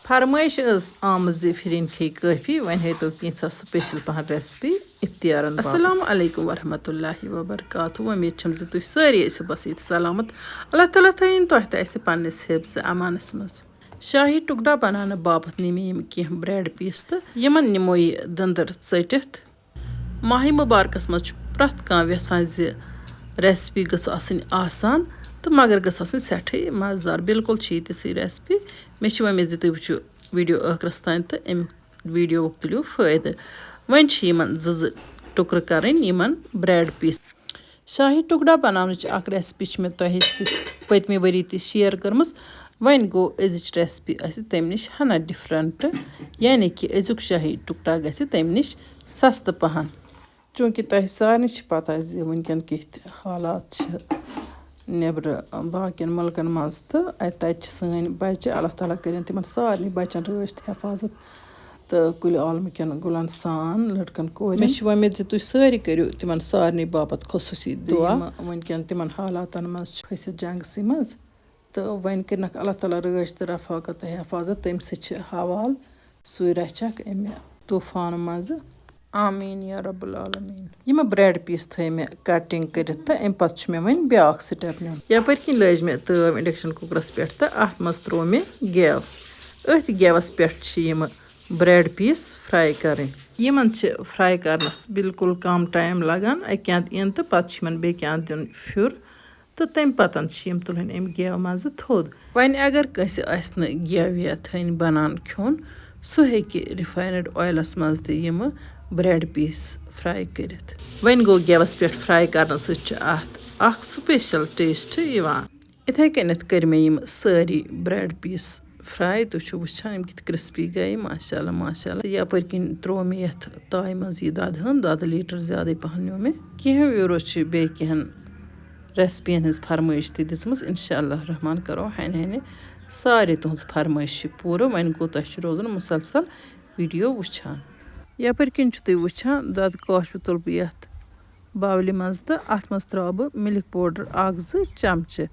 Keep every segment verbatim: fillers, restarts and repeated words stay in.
فرمٲیش ٲس آمٕژ زِ پھِرِنۍ کھے کٲفی، وۄنۍ ہیتو کینٛژھا special پہن recipe اختیارن باپتھ۔ السلام علیکم ورحمۃ اللہ وبرکاتہ۔ وۄمید چھم زِ تُہۍ سٲری ٲسِو بس ییٚتہِ سلامت۔ اللہ تعالیٰ تھٲیِن تۄہہِ تہٕ اَسہِ پننِس حفظ امانس منٛز۔ شاہی ٹُکڑا بناونہٕ باپتھ نِمے یِم کینٛہہ bread piece تہٕ یِمن نِمو یہِ دٔنٛدٕر ژٔٹِتھ۔ ماہِ مُبارکَس منٛز چھُ پرٛٮ۪تھ کانٛہہ یَژھان زِ recipe گٔژھ آسٕنۍ آسان تہٕ مگر گٔژھ آسٕنۍ سٮ۪ٹھٕے مَزٕدار۔ بِلکُل چھِ یہِ تِژھٕے recipe۔ مےٚ چھِ وۄمید زِ تُہۍ وٕچھِو video ٲخرَس تام تہٕ اَمیُک videoوُک تُلِو فٲیدٕ۔ وۄنۍ چھِ یِمَن زٕ زٕ ٹُکرٕ کَرٕنۍ یِمَن bread piece۔ شاہی ٹُکڑا بناونٕچ اکھ recipe چھِ مےٚ تۄہہِ سۭتۍ پٔتمہِ ؤری تہِ share کٔرمٕژ۔ وۄنۍ گوٚو أزِچ recipe آسہِ تَمہِ نِش ہنا different، یعنی کہِ أزیُک شاہی ٹُکڑا گژھِ تَمہِ نِش سستہٕ پہن۔ چوٗنٛکہِ تۄہہِ سارنٕے چھِ پتہ زِ وٕنکٮ۪ن کِتھۍ حالات چھِ نیٚبرٕ باقین مُلکن منٛز، تہٕ اَتہِ تَتہِ چھِ سٲنۍ بچہِ، اللہ تعالیٰ کٔرِن تِمن سارنٕے بچن رٲچھ تہٕ حفاظت۔ تہٕ کُلہِ عالمہٕ کٮ۪ن گُلن سان لٔڑکن کورٮ۪ن۔ مےٚ چھِ وۄمید زِ تُہۍ سٲری کٔرِو تِمن سارنٕے باپتھ خصوٗصی تہٕ دُعا۔ یِم وٕنکٮ۪ن تِمن حالاتن منٛز چھِ پھٔسِتھ جنگسٕے منٛز، تہٕ وۄنۍ کٔرِنکھ اللہ تعالیٰ رٲچھ تہٕ رفاقت تہٕ حفاظت، تٔمۍ سۭتۍ چھِ حوال، سُے رچھکھ اَمہِ طوٗفانہٕ منٛزٕ۔ آمین یا رب العالمین۔ یِم bread piece تھٲے مےٚ cutting کٔرِتھ تہٕ اَمہِ پتہٕ چھُ مےٚ وۄنۍ بیٛاکھ step نیُن۔ یپٲرۍ کِنۍ لٲج مےٚ تٲو induction cookerس پٮ۪ٹھ تہٕ اَتھ منٛز ترٛوو مےٚ گٮ۪و۔ أتھۍ گٮ۪وَس پٮ۪ٹھ چھِ یِم bread piece fry کَرٕنۍ۔ یِمَن چھِ fry کَرنَس بالکل کَم time لَگان، اَکہِ اَنٛدٕ اِن تہٕ پَتہٕ چھُ یِمَن بیٚکہِ اَنٛدٕ دیُن پھیُر تہٕ تَمہِ پَتہٕ چھِ یِم تُلٕنۍ اَمہِ گٮ۪وٕ منٛزٕ تھوٚد۔ وۄنۍ اگر کٲنٛسہِ آسہِ نہٕ گٮ۪و وٮ۪و تھٔنۍ بَنان کھیوٚن، سُہ ہیٚکہِ refined oilس منٛز تہِ یِمہٕ bread piece fry کٔرِتھ۔ وۄنۍ گوٚو گٮ۪وَس پٮ۪ٹھ fry کَرنہٕ سۭتۍ چھُ اَتھ اَکھ special taste یِوان۔ یِتھَے کٔنٮ۪تھ کٔرۍ مےٚ یِم سٲری bread piece fry۔ تُہۍ چھِو وٕچھان یِم کِتھ crispy گٔے، ماشاء اللہ، ماشاء اللہ۔ تہٕ یَپٲرۍ کِنۍ ترٛوو مےٚ یَتھ تایہِ منٛز یہِ دۄدٕ ہٲن، دۄدٕ litre زیادَے پَہَن نیوٗ مےٚ۔ کینٛہہ viewers چھِ بیٚیہِ کینٛہَن recipeین ہٕنٛز فرمٲیش تہِ دِژمٕژ۔ اِنشاء اللہ الرحمن کَرو ہَنہِ ہَنہِ سارے تُہٕنٛز فرمٲیشہِ پوٗرٕ۔ وۄنۍ گوٚو تۄہہِ چھُ روزُن مُسلسل video وٕچھان۔ یَپٲرۍ کِنۍ چھُ تُہۍ وٕچھان دۄدٕ کاشوٕ تُلہٕ بہٕ یَتھ bowlہِ منٛز تہٕ اَتھ منٛز ترٛاوٕ بہٕ milk powder اَکھ زٕ چمچہٕ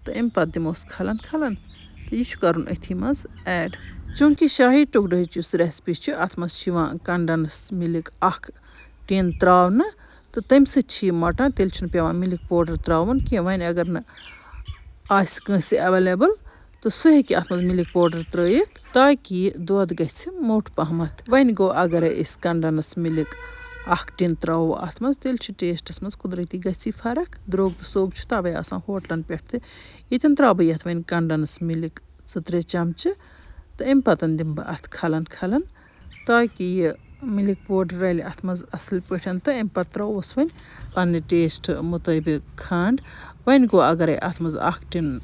تہٕ اَمہِ پَتہٕ دِموس کھَلَن کھَلَن تہٕ یہِ چھُ کَرُن أتھی منٛز add۔ چوٗنٛکہِ شاہی ٹُکڑٕچ یُس recipe چھِ، اَتھ منٛز چھِ یِوان condensed milk اَکھ tin ترٛاونہٕ تہٕ تَمہِ سۭتۍ چھِ یہِ مۄٹان، تیٚلہِ چھُنہٕ پٮ۪وان milk powder ترٛاوُن کینٛہہ۔ وۄنۍ اگر نہٕ آسہِ کٲنٛسہِ available، تہٕ سُہ ہیٚکہِ اَتھ منٛز milk powder ترٛٲیِتھ، تاکہِ یہِ دۄد گژھِ موٚٹ پَہمَتھ۔ وۄنۍ گوٚو، اگرے أسۍ condensed milk اَکھ tin ترٛاوو اَتھ منٛز، تیٚلہِ چھُ tasteس منٛز قُدرتی گژھی فرق۔ درٛوگ تہٕ سوٚگ چھُ تَوَے آسان ہوٹلَن پٮ۪ٹھ تہِ۔ ییٚتٮ۪ن ترٛاوٕ بہٕ یَتھ وۄنۍ condensed milk زٕ ترٛےٚ چمچہٕ تہٕ اَمہِ پَتہٕ دِمہٕ بہٕ اَتھ کھَلَن کھَلَن، تاکہِ یہِ milk powder رَلہِ اَتھ منٛز اَصٕل پٲٹھۍ تہٕ اَمہِ پَتہٕ ترٛاووس وۄنۍ پنٛنہِ taste مُطٲبِق کھنٛڈ۔ وۄنۍ گوٚو، اگرے اَتھ منٛز اَکھ tin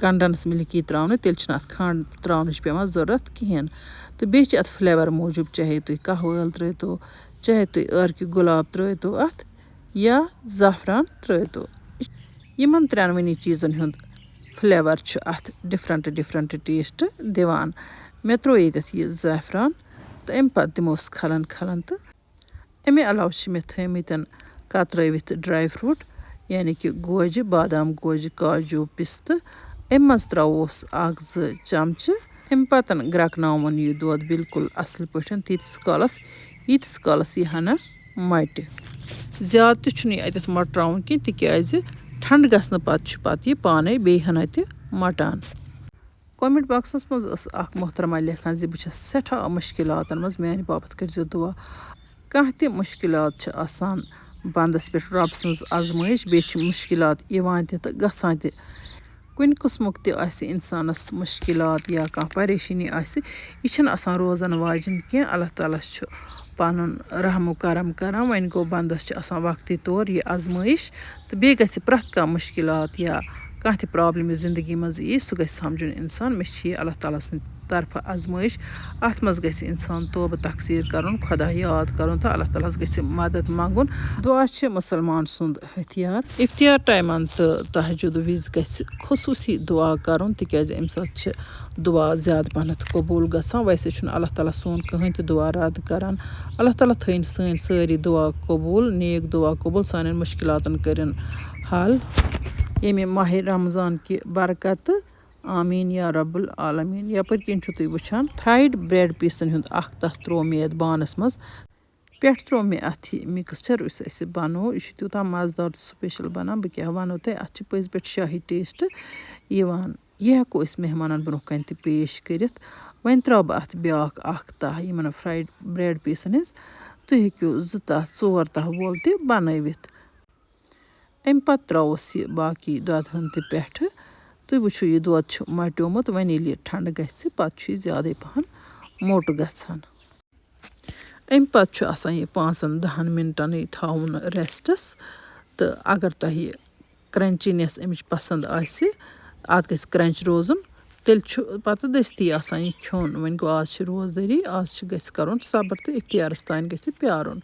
condensed milk یی ترٛاونہٕ، تیٚلہِ چھُنہٕ اَتھ کھنٛڈ ترٛاونٕچ پٮ۪وان ضروٗرت کِہیٖنۍ۔ تہٕ بیٚیہِ چھِ اَتھ flavour موٗجوٗب، چاہے تُہۍ قہوٕ ٲل ترٛٲوتو، چاہے تُہۍ ٲرکہِ گۄلاب ترٛٲوتو اَتھ یا زعفران ترٛٲوتو۔ یِمَن ترٛٮ۪نوٕنی چیٖزَن ہُنٛد flavour چھُ اَتھ different different taste دِوان۔ مےٚ ترٛوو ییٚتٮ۪تھ یہِ زعفران تہٕ اَمہِ پَتہٕ دِموس کھَلَن کھَلَن تہٕ اَمہِ علاوٕ چھِ مےٚ تھٲومٕتٮ۪ن کترٲوِتھ dry fruit، یعنی کہِ گوجہِ، بادام گوجہِ، کاجوٗ، پِستہٕ۔ اَمہِ منٛز ترٛاووس اکھ زٕ چمچہٕ۔ اَمہِ پتہٕ گرٛٮ۪کناوُن یہِ دۄد بالکل اَصٕل پٲٹھۍ تیٖتِس کالس، ییٖتِس کالس یہِ ہنا مۄٹہِ۔ زیادٕ تہِ چھُنہٕ یہِ اَتٮ۪تھ مۄٹراوُن کینٛہہ، تِکیٛازِ ٹھنٛڈٕ گژھنہٕ پتہٕ چھُ پتہٕ یہِ پانے بیٚیہِ ہنا تہِ مۄٹان۔ Comment boxس منٛز ٲس اکھ محترمہ لیکھان زِ بہٕ چھَس سٮ۪ٹھاہ مُشکِلاتَن منٛز، میٛانہِ باپتھ کٔرۍزیو دُعا۔ کانٛہہ تہِ مُشکِلات چھِ آسان بنٛدَس پٮ۪ٹھ رۄب سٕنٛز آزمٲیِش، بیٚیہِ چھِ مُشکِلات یِوان تہِ تہٕ گژھان تہِ۔ کُنہِ قٕسمُک تہِ آسہِ اِنسانَس مُشکِلات یا کانٛہہ پریشٲنی آسہِ، یہِ چھَنہٕ آسان روزَن واجٮ۪ن کینٛہہ۔ اللہ تعالیٰ ہَس چھُ پَنُن رحم و کرم کران۔ وۄنۍ گوٚو، بندس چھِ آسان وقتی طور یہِ آزمٲیش، تہٕ بیٚیہِ گژھِ پرٛٮ۪تھ کانٛہہ مُشکِلات یا کانٛہہ تہِ problem یُس زندگی منٛز یی، سُہ گژھِ سمجھُن اِنسان، مےٚ چھِ یہِ اللہ تعالیٰ سٕنٛدِ طرفہٕ آزمٲیش۔ اَتھ منٛز گژھِ اِنسان توبہٕ تقصیٖر کرُن، خۄدا یاد کرُن تہٕ اللہ تعالیٰ ہَس گژھِ مدد منٛگُن۔ دُعا چھِ مُسلمان سُنٛد ہتھیار۔ افطار ٹایمن تہٕ تہجد وِزِ گژھِ خصوٗصی دُعا کرُن، تِکیازِ اَمہِ ساتہٕ چھِ دُعا زیادٕ پہنتھ قبوٗل گژھان۔ ویسے چھُنہٕ اللہ تعالیٰ سون کٕہٕنۍ تہِ دُعا رد کران۔ اللہ تعالیٰ تھٲیِن سٲنۍ سٲری دُعا قبوٗل، نیک دُعا قبوٗل، سانٮ۪ن مُشکِلاتن کٔرِن حل۔ ییٚمہِ ماہِ رمضان کہِ برکتہٕ آمین یا رب العالمین۔ یپٲرۍ کِنۍ چھِو تُہۍ وٕچھان فرایڈ بریڈ پیٖسن ہُنٛد اکھ تہہ تروو مےٚ یتھ بانس منٛز۔ پٮ۪ٹھٕ تروو مےٚ اتھ یہِ مِکسچر یُس اسہِ بنوو، یہِ چھُ تیوٗتاہ مزٕدار تہٕ سپیشل بنان، بہٕ کیٛاہ ونو تۄہہِ، اتھ چھِ پٔزۍ پٲٹھۍ شاہی ٹیسٹ یِوان۔ یہِ ہٮ۪کو أسۍ مہمانن برونٛہہ کنہِ تہِ پیش کٔرِتھ۔ وۄنۍ تراوٕ بہٕ اتھ بیٛاکھ اکھ تہہ یِمن فرایڈ بریڈ پیٖسن ہٕنٛز۔ تُہۍ ہیٚکِو زٕ تہہ، ژور تہہ وول تہِ بنٲوِتھ۔ امہِ پتہٕ تراووس یہِ باقی دۄدٕ ہن تہِ پٮ۪ٹھٕ۔ تُہۍ وٕچھِو، یہِ دۄد چھُ مۄٹیومُت، وۄنۍ ییٚلہِ یہِ ٹھنڈٕ گژھِ، پتہٕ چھُ یہِ زیادَے پہن موٚٹ گژھان۔ امہِ پتہٕ چھُ آسان یہِ پانٛژن دہن منٹنٕے تھاوُن ریسٹس۔ تہٕ اگر تۄہہِ کرنچینس امِچ پسند آسہِ، اتھ گژھِ کرنچ روزُن، تیٚلہِ چھُ پتہٕ دٔستی آسان یہِ کھیوٚن۔ وۄنۍ گوٚو، آز چھِ روزدٲری، آز چھِ گژھِ کرُن صبر تہٕ اختیارس تام گژھِ پیارُن۔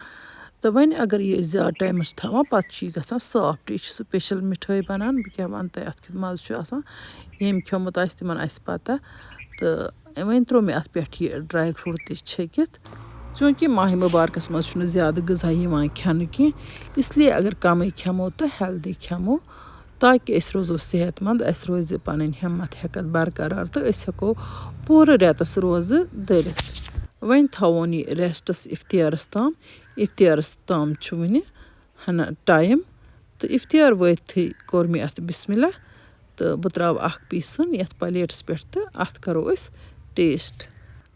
تہٕ وۄنۍ اگر یہِ أسۍ زیادٕ ٹایمس چھِ تھاوان، پتہٕ چھُ یہِ گژھان سافٹ۔ یہِ چھُ سپیشل مِٹھٲے بنان۔ بہٕ کیٛاہ ونہٕ تۄہہِ، اتھ کیُتھ مزٕ چھُ آسان۔ ییٚمۍ کھیوٚمُت آسہِ، تِمن آسہِ پتہ۔ تہٕ وۄنۍ ترٛوو مےٚ اتھ پٮ۪ٹھ یہِ ڈراے فروٹ تہِ چھٔکِتھ۔ چوٗنٛکہِ ماہِ مُبارکس منٛز چھُنہٕ زیادٕ غذا یِوان کھٮ۪نہٕ کینٛہہ، اس لیے اگر کمٕے کھٮ۪مو تہٕ ہیلدی کھٮ۪مو، تاکہِ أسۍ روزو صحت مند، اسہِ روزِ پنٕنۍ ہمت ہٮ۪کتھ برقرار تہٕ أسۍ ہٮ۪کو پوٗرٕ رٮ۪تس روزٕ دٔرِتھ۔ وۄنۍ تھاوون یہِ ریسٹس افطارس تام۔ افطارس تام چھُ وُنہِ ہنا ٹایم، تہٕ افطار وٲتتھٕے کوٚر مےٚ اتھ بسم اللہ، تہٕ بہٕ ترٛاوٕ اکھ پیٖسن یتھ پلیٹس پٮ۪ٹھ تہٕ اتھ کرو أسۍ ٹیسٹ۔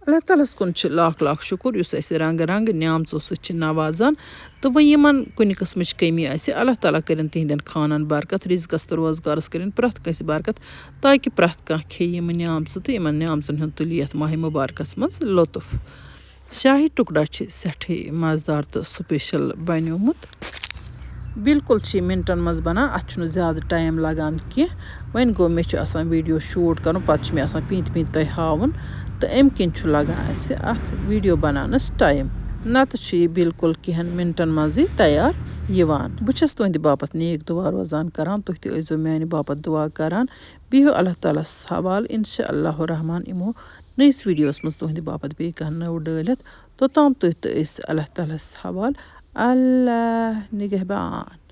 اللہ تعالیٰ ہس کُن چھُ لاکھ لاکھ شُکر، یُس اسہِ رنگہٕ رنگہٕ نعمژو سۭتۍ چھُ نوازان۔ تہٕ وۄنۍ یِمن کُنہِ قٕسمٕچ کٔمی آسہِ، اللہ تعالیٰ کٔرِن تِہنٛدٮ۪ن خانن برکت، رزقس تہٕ روزگارس کٔرِن پرٛٮ۪تھ کٲنٛسہِ برکت، تاکہِ پرٛٮ۪تھ کانٛہہ کھیٚیہِ یِم نعمژٕ تہٕ یِمن نعمژن ہُنٛد تُلہِ یتھ ماہِ مُبارکس منٛز لطف۔ شاہی ٹُکڑا چھِ سٮ۪ٹھٕے مزٕدار تہٕ سپیشل بنیومُت۔ بالکل چھِ یہِ منٹن منٛز بنان، اتھ چھُنہٕ زیادٕ ٹایم لگان کینٛہہ۔ وۄنۍ گوٚو، مےٚ چھُ آسان ویڈیو شوٗٹ کرُن، پتہٕ چھُ مےٚ آسان پیٖنتہِ پیٖنتہِ تۄہہِ ہاوُن، تہٕ امہِ کِنۍ چھُ لگان اسہِ اتھ ویڈیو بناونس ٹایم، نتہٕ چھُ یہِ بالکل کینٛہن منٹن منٛزٕے تیار یِوان۔ بہٕ چھَس تُہنٛدِ باپتھ نیک دُعا روزان کران، تُہۍ تہِ ٲسۍزیو میانہِ باپتھ دُعا کران۔ بِہِو اللہ تعالیٰ ہس حوالہٕ، انشاء اللہ الرحمن یِمو نٔیِس ویڈیوس منٛز تُہنٛدِ باپتھ بیٚیہِ کانٛہہ نٔو ڈٲلِتھ۔ توٚتام تُہۍ تہٕ أسۍ اللہ تعالیٰ ہس حوالہٕ۔ اللہ نگہبان۔